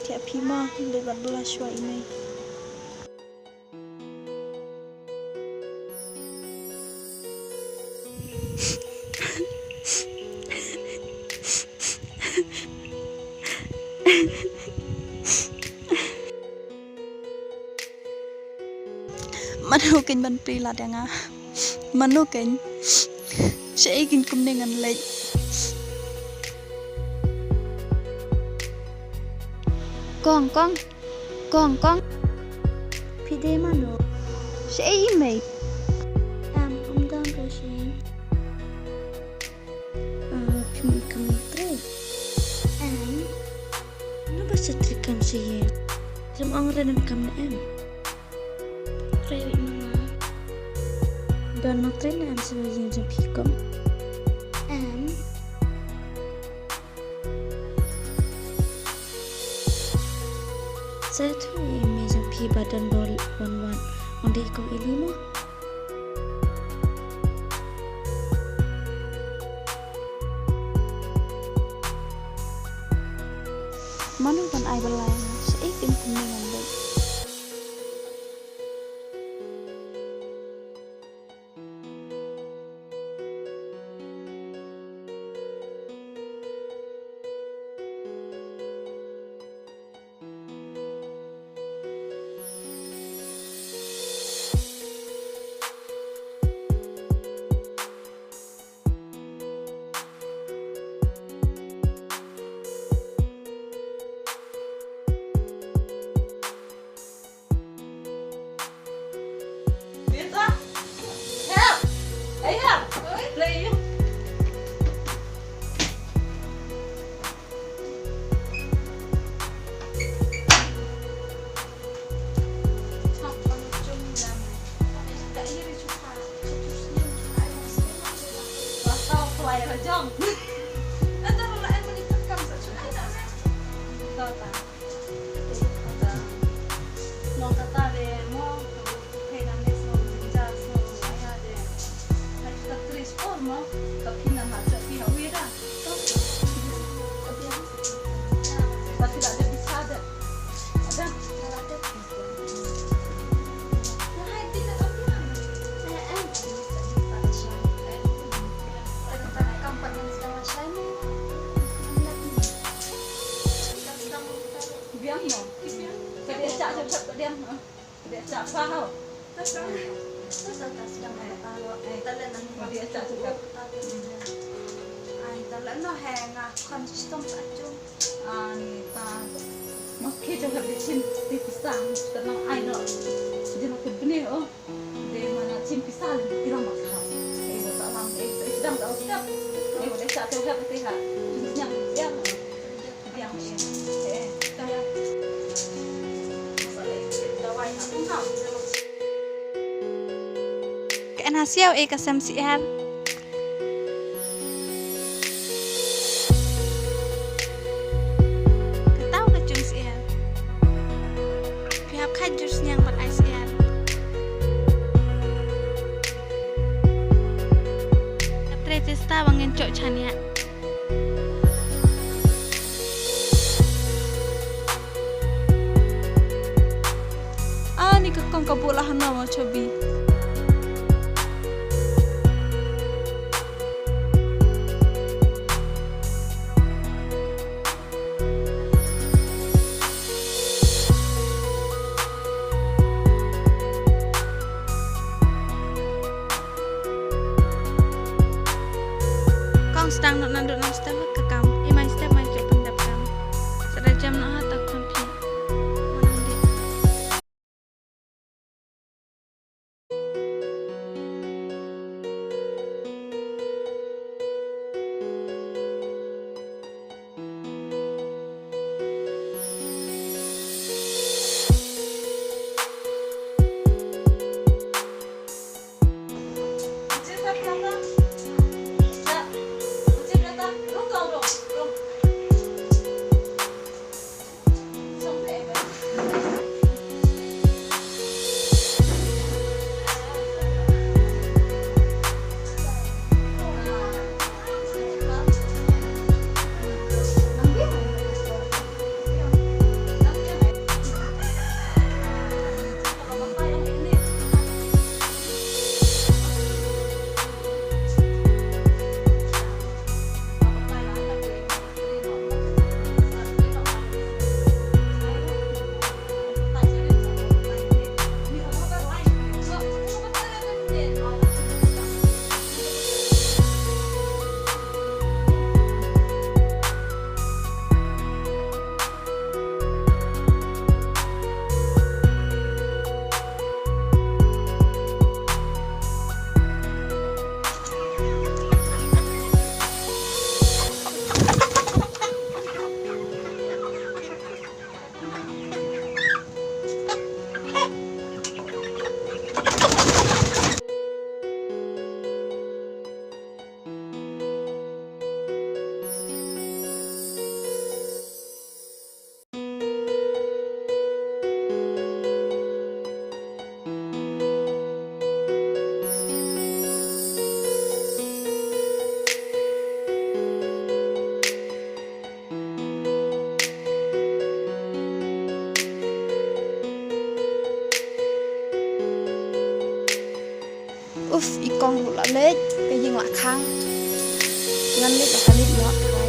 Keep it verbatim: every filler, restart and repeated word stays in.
Thiah phi mo, leit wad bylla shuwa i mei. Mano kein ban plie lad ïa nga? Mano kein? Shaei kein kumne ngan leit? Kong, Kong. Kong, Kong. Phi dei mano? Shaei i mei? Em, ym don ruh shuh. Ah, phi mut kam trei? Em. Naba sha trei kam sha ïing. Jam ong re nan kam ne em. Trei wei mama. Don nong trei ne em sha ïing jong phi kong? Em. Sa ïathuh ïa i mei jong phi ba don bor wan wan. Ong dei kong Eli mo. Mano ban ai bylla ïa nga? Shaei kein kumne ngan leit? Help! Hey, help! Play you. Biang mo. Ka dei cha cha cha ka diang. Ka dei cha cha ho. Ka dei cha cha. Ai, tala no he nga khon stom sa chung. Ani ta. Mo ki jong ka dei chin ti pisa. Ta no ai no. Jin ka bne o. Dei mana chin pisa le ti ram ka. Ei, wa ta lam, ei, ei, dang da step. Ei, wa dei sa to ha ti ha. Jin nyang ya. Yang, eh, eh, ta ya. Masa le, dawai ha, kum ha. Ka en ha siaw, eh, ka sem siar. Ka tau ka jung siar. Phi hap kha jur sniang bad ai siar. Ka trei te sta ba ngin chok chaniah. Ani ka kong ka bula hana wa chobi. Kong sdang noh naduh nang step ka kam. I mai step mai ki pyndep kam. Sa da jam noh ha ta khon phi. Uf, i kong ruh la leit ka ïing la khang. Ngan leit ka leit ïoh.